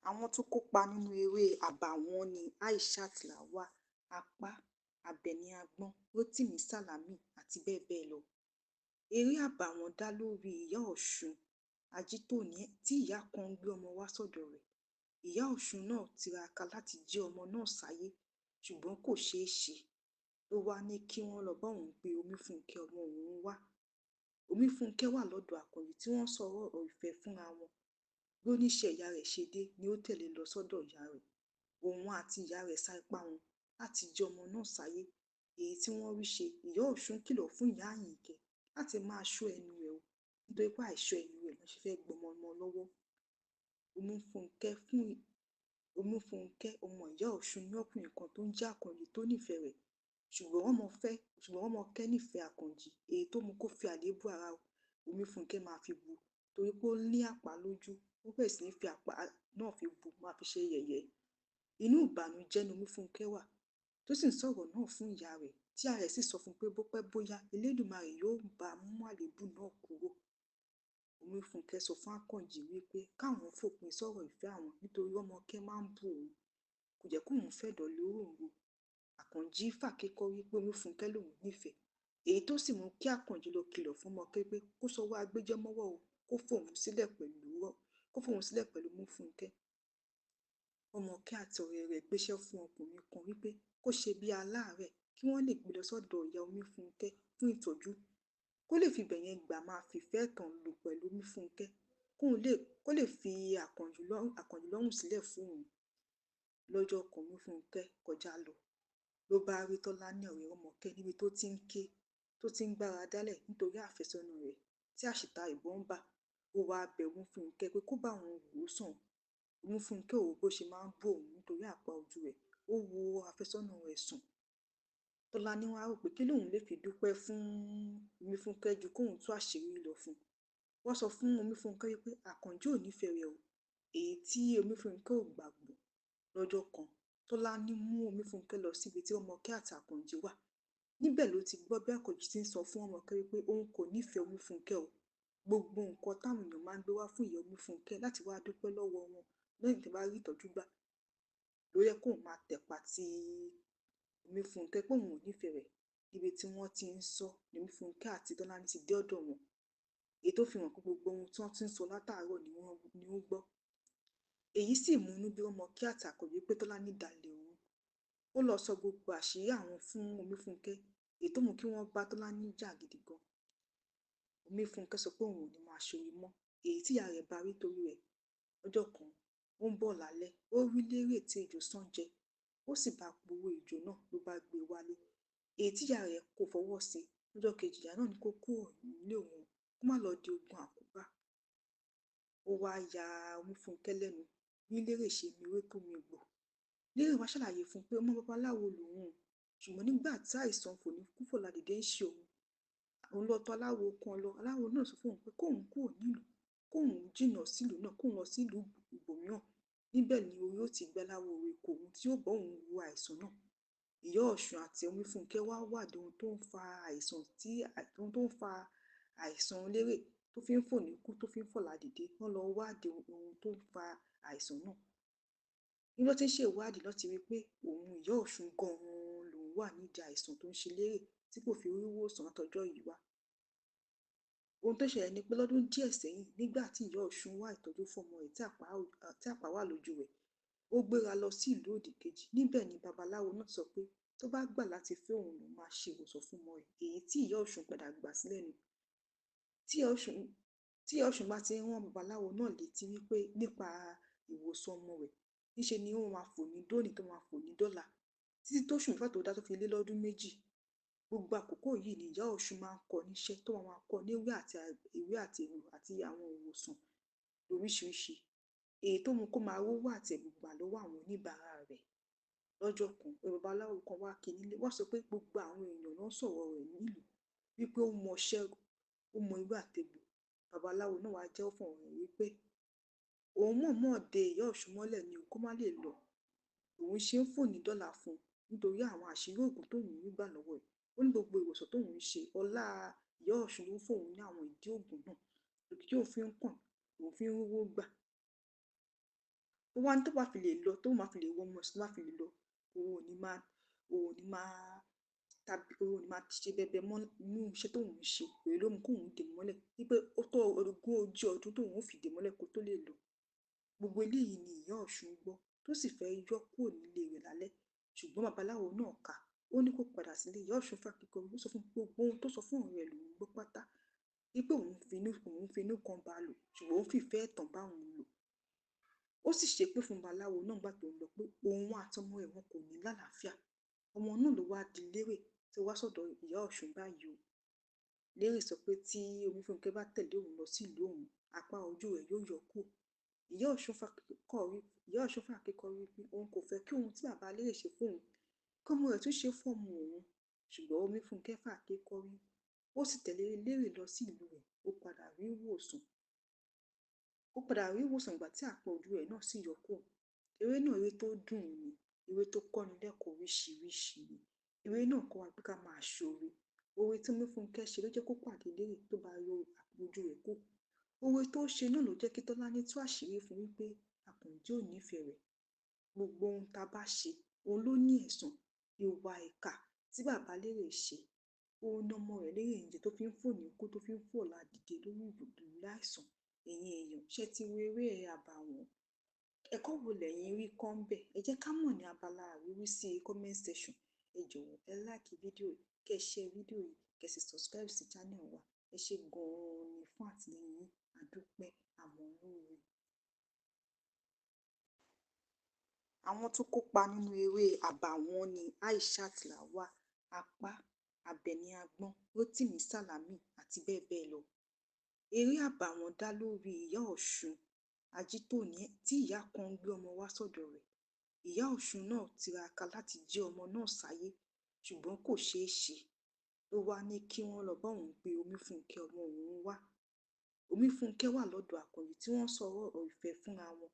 Àwọn tó kópa nínú eré Àbàwọ́n ní Aishat Lawal, Apá, Àbẹ̀ní Agbọ́n, Rotimi Salami àti bẹ́ẹ̀ bẹ́ẹ̀ lọ. Eré Àbàwọ́n dá lórí ìyá Ọ̀ṣun Ajítóní tí ìyá kan gbé ọmọ wá sọ́dọ̀ rẹ̀. Ìyá Ọ̀ṣun náà tiraka láti jí ọmọ náà sáyé ṣùgbọ́n kò ṣeé ṣe, ló wá ní kí wọ́n lọ́ọ́ bá òun pe Omífúnkẹ́ ọmọ òun wá. Omífúnkẹ́ wà lọ́dọ̀ Àkànjí tí wọ́n ń sọ̀rọ̀ ìfẹ́ fúnra wọn. Bí oníṣẹ́ ìyá rẹ̀ ṣe dé ni ó tẹ̀lé lọ sọ́dọ̀ ìyá rẹ̀. Òun àti ìyá rẹ̀ sa ipá wọn láti jí ọmọ náà sáyé, èyí tí wọ́n rí ṣe. Ìyá Ọ̀ṣun kìlọ̀ fún ìyá Àyìnkẹ́ láti máa ṣọ́ ẹnu rẹ̀ o, nítorí pé àìṣọ́ ẹnu rẹ̀ ló ṣe fẹ́ gbọmọ ọmọ lọ́wọ́. Omífúnkẹ́ fún Omífúnkẹ́ ọmọ ìyá Ọ̀ṣun ní ọkùnrin kan tó ń jẹ́ Àkànjí tó nífẹ̀ẹ́ rẹ̀, ṣùgbọ́n Rọ́mọkẹ́ nífẹ̀ẹ́ Àkànjí, èyí tó mú kó fi àléébù ara Omífúnkẹ́ máa fi bu torí pé ó ní àpá lójú. Ó bẹ̀rẹ̀ sí ní fi àpá náà fi bu, máa fi ṣe yẹ̀yẹ́. Inú ìbànújẹ́ ni Omífúnkẹ́ wà, tó sì ń sọ̀rọ̀ náà fún ìyá rẹ̀, tí ìyá rẹ̀ sì sọ fún un pé bó pẹ́ bóyá Elédùmarè yóò bá mú àléébù náà kúrò. Omífúnkẹ́ sọ fún Àkànjí wípé káwọn fòpin sọ́rọ̀ ìfẹ́ àwọn nítorí Rọ́mọkẹ́ máa ń bú òun, kò jẹ́ kóun fẹ̀dọ̀ lóróǹro. Àkànjí fàákékọ́rí pé Omífúnkẹ́ lòun nífẹ̀ẹ́, èyí tó sì mú kí Àkànjí lọ kìlọ̀ fún Ọmọkẹ́ pé kó sọwọ́ agbéjẹ́ mọ́wọ́ o, kó fòun sílẹ̀ pẹ̀lú kó fòun sílẹ̀ pẹ̀lú Omífúnkẹ́. Rọ́mọkẹ́ àti ọ̀rẹ́ rẹ̀ gbéṣẹ́ fún ọkùnrin kan wípé kó ṣe bí aláàárẹ̀ kí wọ́n lè gbé lọ sọ́dọ̀ ìyá Omífúnkẹ́ fún ìtọ́jú, kó lè fi ibẹ̀ yẹn gbà máa fìfẹ́ ẹ̀tàn lò pẹ̀lú Omífúnkẹ́, kó lè fi Àkànjí lọ́rùn sílẹ̀ fún òun. Lọ́jọ́ kan Omífúnkẹ́ kọjá lọ, ló bá rí Tọ́lání ọ̀rẹ́ Rọ́mọkẹ́ níbi tó ti ń ké, tó ti ń gbára dálẹ̀ nítorí àfẹ́sọ́nà rẹ̀ tí àṣìta ìbọn bà. Ó wáá bẹ Omífúnkẹ́ pé kó bá òun wò ó sàn. Omífúnkẹ́ ò wo bó ṣe máa ń bú òun nítorí àpá ojú rẹ̀, ó wo àfẹ́sọ́nà rẹ̀ sùn. Tọ́lání wá rò pé kí lòun lè fi dúpẹ́ fún Omífúnkẹ́ ju kóun tú àṣírí lọ fún un. Wọ́n sọ fún Omífúnkẹ́ wípé Àkànjí ò nífẹ̀ẹ́ rẹ̀ o, èyí tí Omífúnkẹ́ ò gbàgbọ́. Lọ́jọ́ kan, Tọ́lání mú Omífúnkẹ́ lọ síbi tí Rọ́mọkẹ́ àti Àkànjí wà. Níbẹ̀ ló ti gbọ́ bí Àkànjí ti ń sọ fún Rọ́mọkẹ́ wípé òun kò nífẹ̀ẹ́ Omífúnkẹ́ o. Gbogbo nǹkan táwọn èèyàn máa ń gbé wá fún ìyá Omífúnkẹ́ láti wá dúpẹ́ lọ́wọ́ wọn lẹ́yìn tí wọ́n bá rí ìtọ́jú gbà ló yẹ kóun máa tẹ̀pà tí Omífúnkẹ́ pé òun ò nífẹ̀ẹ́ rẹ̀. Níbi tí wọ́n ti ń sọ ní Omífúnkẹ́ àti Tọ́lání ti dé ọ̀dọ̀ wọn, èyí tó fi hàn pé gbogbo ohun tí wọ́n ti ń sọ látàárọ̀ ni ó gbọ́. Èyí sì mú inú bí Rọ́mọkẹ́ àti Àkànjí pé Tọ́lání dalẹ̀ òun. Ó lọ sọ gbogbo àṣírí àwọn fún Omífúnkẹ́, èyí tó mú kí wọ́n bá Tọ́lání jà gidi gan. Omífúnkẹ́ sọ pé òun ò ní máa ṣoore mọ́, èyí tí ìyá rẹ̀ bá rí torí rẹ̀. Lọ́jọ́ kan, ó ń bọ̀ lálẹ́, ó rí Lérè tí ejò sán jẹ, ó sì bá powó ejò náà ló bá gbé e wálé, èyí tí ìyá rẹ̀ kò fọwọ́ sí. Lọ́jọ́ kejì, ìyá náà ní kó kúrò nílé òun, kó má lọ di ogun àkóbá. Ó wáá ya Omífúnkẹ́ lẹ́nu bí Lérè ṣe mewé tó megbò. Lérè wá ṣàlàyé fún un pé ọmọ babaláwo lòun, ṣùgbọ́n nígbà tí àìsàn fòníkúfọ̀ládìde ń ṣe òun, òun lọ tọ̀ aláwo kan lọ. Aláwo náà sọ fún òun pé kóun kúrò nílùú, kóun jìnnà sílùú náà, kóun lọ sílùú ibòmíràn. Níbẹ̀ ni orí ó ti gbé aláwo orí kò òun tí ó bá òun wo àìsàn náà. Ìyá Ọ̀ṣun àti Omífúnkẹ́ wá wádìí ohun tó ń fa àìsàn ohun tó ń fa àìsàn Lérè tó fi ń fòníkú tó fi ń fọ̀ládìde. Wọ́n lọ wádìí ohun tó ń fa àìsàn náà. Bí wọ́n ti ń ṣe ìwádìí lọ́ ti rí pé òun ìyá Ọ̀ṣun gan-an lòun wà nídìí àìsàn tó ń ṣe Lérè tí kò fi rí ìwòsàn látọjọ́ yìí wá. Ohun tó ṣẹlẹ̀ ni pé lọ́dún díẹ̀ sẹ́yìn, nígbà tí ìyá Ọ̀ṣun wá ìtọ́jú fún ọmọ rẹ̀ tí àpá wà lójú rẹ̀, ó gbéra lọ sí ìlú òdìkejì. Níbẹ̀ ni babaláwo náà sọ pé tó bá gbà láti fẹ́ òun lòun máa ṣe ìwòsàn fún ọmọ rẹ̀, èyí tí ìyá Ọ̀ṣun padà gbà sílẹ̀ nù. Tí ìyá Ọ̀ṣun bá ti ń rán babaláwo náà létí wípé nípa ìwòsàn ọmọ rẹ̀, níṣe ni ó máa fò ní dóní tó máa fò ní dọ́là, títí tóṣù mẹ́fà tó dá tó fi lé lọ́dún méjì. Gbogbo àkókò yìí ni ìyá Ọ̀ṣun máa ń kọ́ níṣẹ́ tó máa kọ́ ní ewé àti egbò àti àwọn ìwòsàn lóríṣiríṣi, èyí tó mú kó máa rówó àti ẹ̀bùn gbà lọ́wọ́ àwọn oníbàárà rẹ̀. Lọ́jọ́ kan, babaláwo kan wá kí nílé, wọ́n sọ pé gbogbo àwọn èèyàn ló ń sọ̀rọ̀ rẹ̀ nílùú wípé ó mọṣẹ́, ó mọ ewé àti egbò. Babaláwo náà wá jẹ́wọ́ fún ọ̀rẹ́ wípé òun mọ̀ọ́mọ̀ de ìyá Ọ̀ṣun mọ́lẹ̀ ní kó má lè lọ. Òun ṣe ń fò ní dọ́là fún un nítorí àwọn àṣírí òògùn tóun rí gbà lọ́wọ́ ẹ̀. Ó ní gbogbo ìwòsàn tóun ń ṣe, ọlá ìyá Ọ̀ṣun ló ń fún òun ní àwọn ìdí òògùn náà, òkìkí òun fi ń kàn, òun fi ń rówó gbà. Ó Ó wá ní tó bá fi lè lọ, tó máa fi lè wọ ọmọ tó bá fi lè lọ, òun ò ní máa, òun ò ní máa tàbí òun ò ní máa ṣe bẹbẹ mọ́ nínú iṣẹ́ tóun ń ṣe. Èyí ló mú kóun dè mọ́lẹ̀ wípé ó tó ogún ọdún tóun ó fi dè mọ́lẹ̀ kó tó lè lọ. Gbogbo eléyìí ni ìyá Ọ̀ṣun gbọ́ tó sì fẹ́ yọ kúrò nílé rẹ̀ lálẹ́. Ṣùgbọ́n babaláwo náà kà ó ní kó padà sílé. Ìyá Ọ̀ṣun fàáké kọ́rí, ó sọ fún gbogbo ohun tó sọ fún ọ̀rẹ́ rẹ̀ lòun gbọ́ pátá wípé òun finú kan bá a lò, ṣùgbọ́n ó fìfẹ́ ẹ̀tàn bá òun lò. Ó sì ṣépè fún babaláwo náà nígbà tó ń lọ pé òun àtọmọ ẹ̀ wọn kò ní lálàáfíà. Ọmọ náà ló wá di Lérè tó wá sọ́dọ̀ ìyá Ọ̀ṣun báyìí o. Lérè sọ pé tí Omifúnkẹ́ bá tẹ̀lé òun lọ sí ìlú òun, apá ojú rẹ̀ yóò yọ kúrò. Ìyá Ọ̀ṣun fàáké kọ́rí pé òun kò fẹ́ kí ohun tí bàbá Lérè ṣe fún òun kí ọmọ rẹ̀ tún ṣe fún ọmọ òun. Ṣùgbọ́n Omifúnkẹ́ fàáké kọ́rí, ó sì tẹ̀lé Lérè lọ sí ìlú rẹ̀. Ó padà rí ìwòsàn. Ó padà rí ìwòsàn ìgbà tí àpá ojú rẹ̀ náà sì yọ kúrò. Eré náà, eré tó dùn ni, eré tó kọ́ni lẹ́kọ̀ọ́ oríṣiríṣi ni. Eré náà kọ́ wa pé ká máa ṣoore. Oore tí Omifúnkẹ́ ṣe ló jẹ́ kó pàdé Lérè tó bá yọ àpá ojú rẹ̀ kúrò. Oore tó ṣe náà ló jẹ́ kí Tọ́lání tú àṣírí fún wípé Àkànjí ò nífẹ̀ẹ́ rẹ̀. Gbogbo ohun tá a bá ṣe, òun ló ní ẹ̀san. Ìwà ìkà tí bàbá Lérè ṣe, òun ní ọmọ rẹ̀ Lérè ń jẹ tó fi ń fò ní ikú, tó fi ń fò ọ̀la dìde lórí ìdùbúlẹ̀ àìsàn. Ẹ̀yin èèyàn, ṣé ti wo eré àbàwọ́n? Ẹ̀kọ́ wo lẹ̀yin rí kọ́ ńbẹ̀? Ẹ jẹ́ ká mọ̀ ní abala àríwísí comment section. Ẹ jọ̀wọ́ ẹ like fídíò yìí, kẹ́ ẹ share fídíò yìí, kẹ́ ẹ sì subscribe sí channel wa. Ẹ ṣé gan-an ni fún àtìlẹ́yìn yín. A dúpẹ́, a mọ̀ lóore. Àwọn tó kópa nínú eré àbàwọ́n ni Aishat Lawal, Apá, Àbẹ̀ní Agbọ́n, Rotimi Salami àti bẹ́ẹ̀ bẹ́ẹ̀ lọ. Eré àbàwọ́n dá lórí ìyá Ọ̀ṣun Ajítóní tí ìyá kan ń gbé ọmọ wá sọ́dọ̀ rẹ̀. Ìyá Ọ̀ṣun náà tiraka láti jí ọmọ náà sáyé, ṣùgbọ́n kò ṣeé ṣe. Ló wá ní kí wọ́n lọ bá òun gbé Omifúnkẹ́ ọmọ òun wá. Omifúnkẹ́ wà lọ́dọ̀ Àkànjí tí wọ́n sọ̀rọ̀ ìfẹ́ fúnra wọn.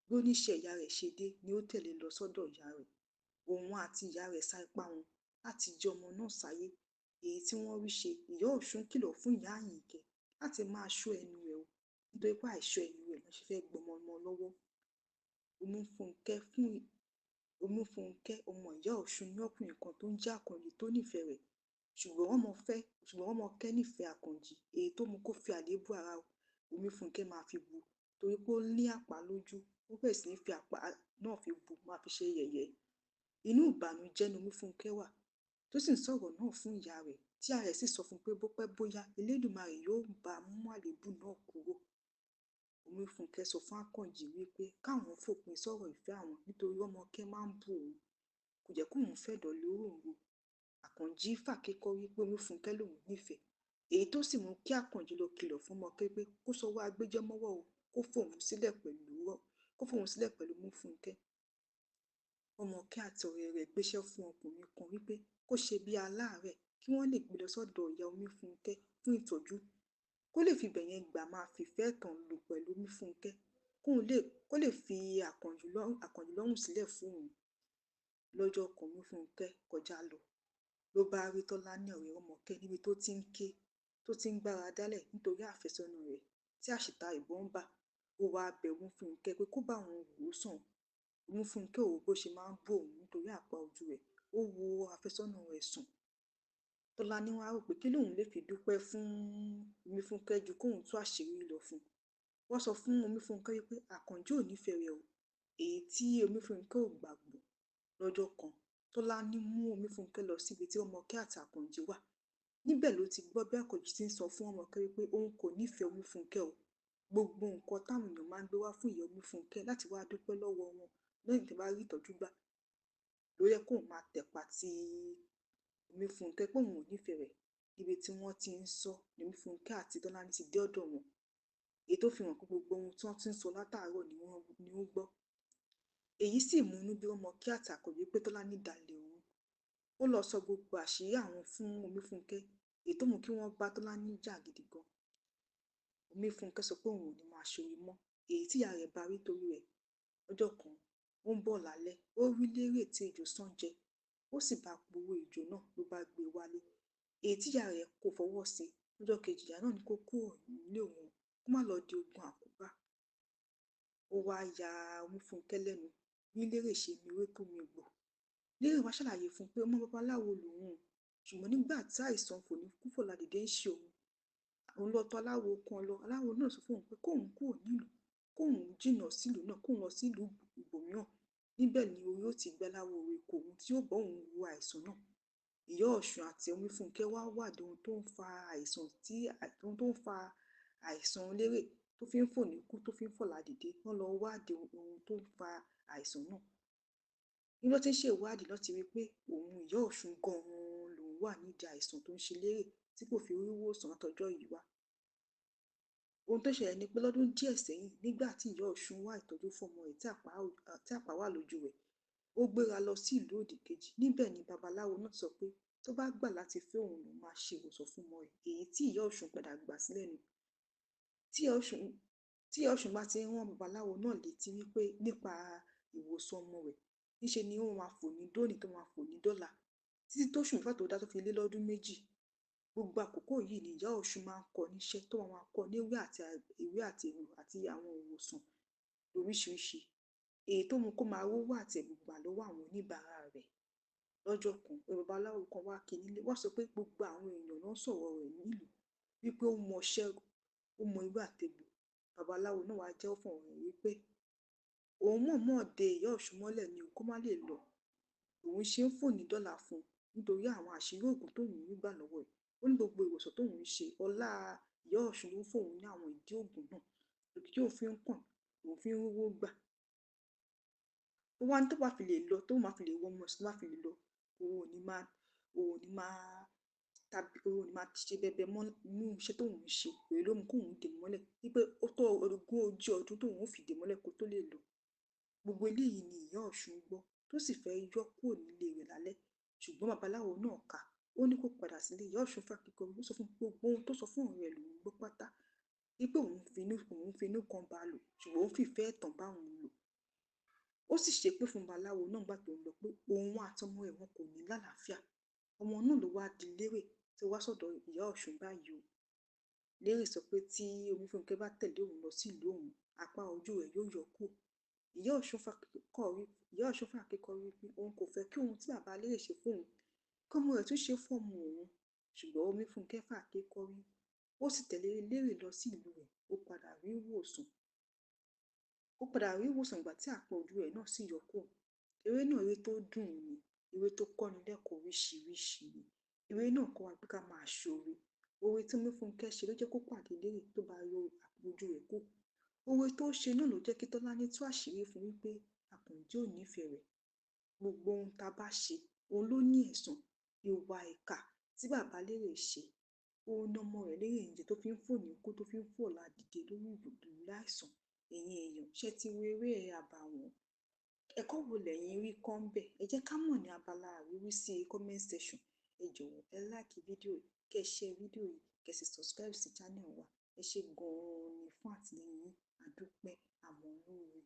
Bí oníṣẹ́ ìyá rẹ̀ ṣe dé ni ó tẹ̀lé lọ sọ́dọ̀ ìyá rẹ̀. Òun àti ìyá rẹ̀ sa ipá wọn láti jí ọmọ náà sáyé. Èyí tí wọ́n rí ṣe, ìyá Ọ̀ṣun kìlọ̀ fún ìyá Àyìnkẹ́ láti máa ṣọ́ ẹnu rẹ̀ o, nítorí pé àìṣọ́ ẹnu rẹ̀ ló ṣe fẹ́ gbọmọ ọmọ lọ́wọ́. Omifúnkẹ́ ọmọ ìyá Ọ̀ṣun ní ọkùnrin kan tó ń jẹ́ Àkànjí tó nífẹ̀ẹ́ rẹ̀. Ṣùgbọ́n Rọ́mọkẹ́ nífẹ̀ẹ́ Àkànjí, èyí tó mú kó fi àléébù ara Omifúnkẹ́ máa fi bu torí pé ó ní àpá lójú. Ó bẹ̀rẹ̀ sí ní fi àpá náà fi bu, máa fi ṣe yẹ̀yẹ́. Inú ìbànújẹ́ ni Omifúnkẹ́ wà tó sì ń sọ̀rọ̀ náà fún ìyá rẹ̀, tí ìyá rẹ̀ sì sọ fún un pé bó pẹ́ bóyá Elédùmarè yóò bá mú àléébù náà kúrò. Omifúnkẹ́ sọ fún Àkànjí wípé káwọn fòpin sọ́rọ̀ ìfẹ́ àwọn nítorí Rọ́mọkẹ́ máa ń bú òun, kò jẹ́ kóun fẹ̀dọ̀ lóróǹro. Àkànjí fàáké kọ́rí pé Omifúnkẹ́ lòun nífẹ̀ẹ́, èyí tó sì mú kí Àkànjí lọ kìlọ̀ fún Ọmọkẹ́ pé kó sọwọ́ agbéjẹ́ mọ́wọ́ o, kó fòun sílẹ̀ pẹ̀lú Omifúnkẹ́. Rọ́mọkẹ́ àti ọ̀rẹ́ rẹ̀ gbéṣẹ́ fún ọkùnrin kan wípé kó ṣe bí aláàárẹ̀ kí wọ́n lè gbé lọ sọ́dọ̀ ìyá Omifúnkẹ́ fún ìtọ́jú, kó lè fi ibẹ̀ yẹn gbà máa fìfẹ́ ẹ̀tàn lò pẹ̀lú Omifúnkẹ́, kó lè fi Àkànjí lọ́rùn sílẹ̀ fún òun. Lọ́jọ́ kan Omifúnkẹ́ kọjá lọ, ló bá rí Tọ́lání ọ̀rẹ́ Rọ́mọkẹ́ níbi tó ti ń ké, tó ti ń gbára dálẹ̀ nítorí àfẹ́sọ́nà rẹ̀ tí àṣìta ìbọn bà. Ó wá bẹ Omifúnkẹ́ pé kó bá òun wò ó sàn. Omifúnkẹ́ ò wo bó ṣe máa ń bú òun nítorí àpá ojú rẹ̀, ó wo àfẹ́sọ́nà rẹ̀ sùn. Tọ́lání wá rò pé kí lòun lè fi dúpẹ́ fún Omifúnkẹ́ ju kóun tú àṣírí lọ fún un. Wọ́n sọ fún Omifúnkẹ́ wípé Àkànjí ò nífẹ̀ẹ́ rẹ̀ o, èyí tí Omifúnkẹ́ ò gbàgbọ́. Lọ́jọ́ kan, Tọ́lání mú Omifúnkẹ́ lọ síbi tí Rọ́mọkẹ́ àti Àkànjí wà. Níbẹ̀ ló ti gbọ́ bí Àkànjí ti ń sọ fún Rọ́mọkẹ́ wípé òun kò nífẹ̀ẹ́ Omifúnkẹ́ o. Gbogbo nǹkan táwọn èèyàn máa ń gbé wá fún ìyá Omifúnkẹ́ láti wá dúpẹ́ lọ́wọ́ wọn lẹ́yìn tí wọ́n bá rí ìtọ́jú gbà ló yẹ kóun máa tẹ̀pa ti Omifúnkẹ́ pé òun ò nífẹ̀ẹ́ rẹ̀. Níbi tí wọ́n ti ń sọ ní Omifúnkẹ́ àti Tọ́lání ti dé ọ̀dọ̀ wọn. Èyí tó fi hàn pé gbogbo ohun tí wọ́n ti ń sọ látàárọ̀ ni ó gbọ́. Èyí sì mú inú bí Rọ́mọkẹ́ àti Àkànjí pé Tọ́lání dalẹ̀ òun. Ó lọ sọ gbogbo àṣírí àwọn fún Omifúnkẹ́, èyí tó mú kí wọ́n bá Tọ́lání jà gidi gan. Omifúnkẹ́ sọ pé òun ò ní máa ṣoore mọ́, èyí tí ìyá rẹ̀ bá rí torí rẹ̀. Lọ́jọ́ kan, ó ń bọ̀ lálẹ́, ó rí Lérè tí ejò sán jẹ, ó sì bá powó ejò náà ló bá gbé e wálé. Èyí tí ìyá rẹ̀ kò fọwọ́ sí. Lọ́jọ́ kejì, ìyá náà ní kó kúrò nílé òun, kó má lọ di ogun àkóbá. Ó wá ya Omífúnkẹ́ lẹ́nu bí Lérè ṣe mewé tó megbò. Lérè wá ṣàlàyé fún un pé ọmọ babaláwo lòun, ṣùgbọ́n nígbà tí àìsàn fòníkúfọ̀ládìde ń ṣe òun, òun lọ tọ̀ aláwo kan lọ. Aláwo náà sọ fún òun pé kóun kúrò nílùú, kóun jìnnà sílùú náà, kóun lọ sílùú ibòmíràn. Níbẹ̀ ni orí ó ti gbé aláwo orí kò òun tí ó bá òun wo àìsàn náà. Ìyá Ọ̀ṣun àti Omífúnkẹ́ wá wádìí ohun tó ń fa àìsàn tí ohun tó ń fa àìsàn Lérè tó fi ń fòníkú tó fi ń fọ̀ládìde. Wọ́n lọ wádìí ohun tó ń fa àìsàn náà. Bí wọ́n ti ń ṣe ìwádìí lọ́ ti rí pé òun Ìyá Ọ̀ṣun gan-an lòun wà nídìí àìsàn tó ń ṣe Lérè tí kò fi rí ìwòsàn látọjọ́ yìí wá. Ohun tó ṣẹlẹ̀ ni pé lọ́dún díẹ̀ sẹ́yìn, nígbà tí Ìyá Ọ̀ṣun wá ìtọ́jú fún ọmọ rẹ̀ tí àpá wà lójú rẹ̀, ó gbéra lọ sí ìlú òdìkejì. Níbẹ̀ ni babaláwo náà sọ pé tó bá gbà láti fẹ́ òun, lòun máa ṣe ìwòsàn fún ọmọ rẹ̀, èyí tí Ìyá Ọ̀ṣun padà gbà sílẹ̀ nù. Tí Ìyá Ọ̀ṣun bá ti ń rán babaláwo náà létí wípé nípa ìwòsàn ọmọ rẹ̀, níṣe ni ó máa fò ní dóní tó máa fò ní dọ́là títí tóṣù mẹ́fà tó dá tó fi lé lọ́dún méjì. Gbogbo àkókò yìí ni Ìyá Ọ̀ṣun máa ń kọ́ níṣẹ́ tó máa kọ́ ní ewé àti egbò àti àwọn ìwòsàn lóríṣiríṣi, èyí tó mú kó máa rówó àti ẹ̀bùn gbà lọ́wọ́ àwọn oníbàárà rẹ̀. Lọ́jọ́ kan, babaláwo kan wá kí nílé, wọ́n sọ pé gbogbo àwọn èèyàn ló ń sọ̀rọ̀ rẹ̀ nílùú wípé ó mọ iṣẹ́, ó mọ ewé àti egbò. Babaláwo náà wá jẹ́wọ́ fún ọ̀rẹ́ rẹ̀ wípé òun mọ̀ọ́mọ̀ de Ìyá Ọ̀ṣun mọ́lẹ̀ ní kó má lè lọ. Òun ṣe ń fòní dọ́là fún un nítorí àwọn àṣírí òògùn tóun rí gbà lọ́wọ́ ẹ̀. Ó ní gbogbo ìwòsàn tóun ń ṣe, ọlá Ìyá Ọ̀ṣun ló ń fún òun ní àwọn ìdí òògùn náà, òkìkí òun fi ń kàn, òun fi ń rówó gbà. Ó wá ní tó bá fi lè lọ, tó máa fi lè wọ ọmọ ẹ̀sìn tó bá fi lè lọ, òun ò ní máa, òun ò ní máa tàbí òun ò ní máa ṣe bẹbẹ mọ́ nínú iṣẹ́ tóun ń ṣe. Èyí ló mú kóun dè mọ́lẹ̀ wípé ó tó ogún ojú ọdún tóun ó fi dè mọ́lẹ̀ kó tó lè lọ. Gbogbo eléyìí ni Ìyá Ọ̀ṣun gbọ́ tó sì fẹ́ yọ kúrò nílé rẹ̀ lálẹ́. Ṣùgbọ́n babaláwo náà kà á, ó ní kó padà sílé. Ìyá Ọ̀ṣun fàáké kọ́rí, ó sọ fún gbogbo ohun tó sọ fún ọ̀rẹ́ rẹ̀ lòun gbọ́ pátá wípé òun finú kan bá a lò, ṣùgbọ́n ó fìfẹ́ ẹ̀tàn bá òun lò. Ó sì ṣépè fún babaláwo náà nígbà tó ń lọ pé òun àti ọmọ rẹ̀ wọn kò ní lálàáfíà. Ọmọ náà ló wá di Lérè tí ó wá sọ́dọ̀ Ìyá Ọ̀ṣun báyìí o. Lérè sọ pé tí Omífúnkẹ́ bá tẹ̀lé òun lọ sí ìlú òun, apá ojú rẹ̀ yóò yọ kúrò. Ìyá Ọ̀ṣun fàáké kọ́rí wípé òun kò fẹ́ kí ohun tí bàbá Lérè ṣe fún òun, kí ọmọ rẹ̀ tún ṣe fún ọmọ òun. Ṣùgbọ́n Omífúnkẹ́ fàáké kọ́rí, ó sì tẹ̀lé Lérè lọ sí ìlú rẹ̀. Ó padà rí ìwòsàn. Ó padà rí ìwòsàn ìgbà tí àpá ojú rẹ̀ náà sì yọ kúrò. Eré náà eré tó dùn ni, eré tó kọ́ni lẹ́kọ̀ọ́ oríṣiríṣi ni. Eré náà kọ́ wa pé ká máa ṣoore. Oore tí Omífúnkẹ́ ṣe ló jẹ́ kó pàdé Lérè tó bá yọ àpá ojú rẹ̀ kúrò. Oore tó ṣe náà ló jẹ́ kí Tọ́lání tú àṣírí fún wípé Àkànjí ò nífẹ̀ẹ́ rẹ̀. Gbogbo ohun tá a bá ṣe, òun ló ní ẹ̀san. Ìwà ìkà tí bàbá Lérè ṣe, òun ni ọmọ rẹ̀ Lérè ń jẹ tó fi ń fòníkú tó fi ń fọ̀ládìde lórí ìdùbúlẹ̀ àìsàn. Ẹ̀yin èèyàn, ṣé ti wo eré àbàwọ́n? Ẹ̀kọ́ wo lẹ̀yin rí kọ́ ńbẹ̀? Ẹ jẹ́ ká mọ̀ ní abala àríwísí comment section. Ẹ jọ̀wọ́ ẹ like fídíò yìí, kẹ́ share fídíò yìí, kẹ́ sì subscribe sí channel wa. Ẹ ṣé gan-an ni fún àtìlẹ́yìn yín. A dúpẹ́, a mọ̀ lóore.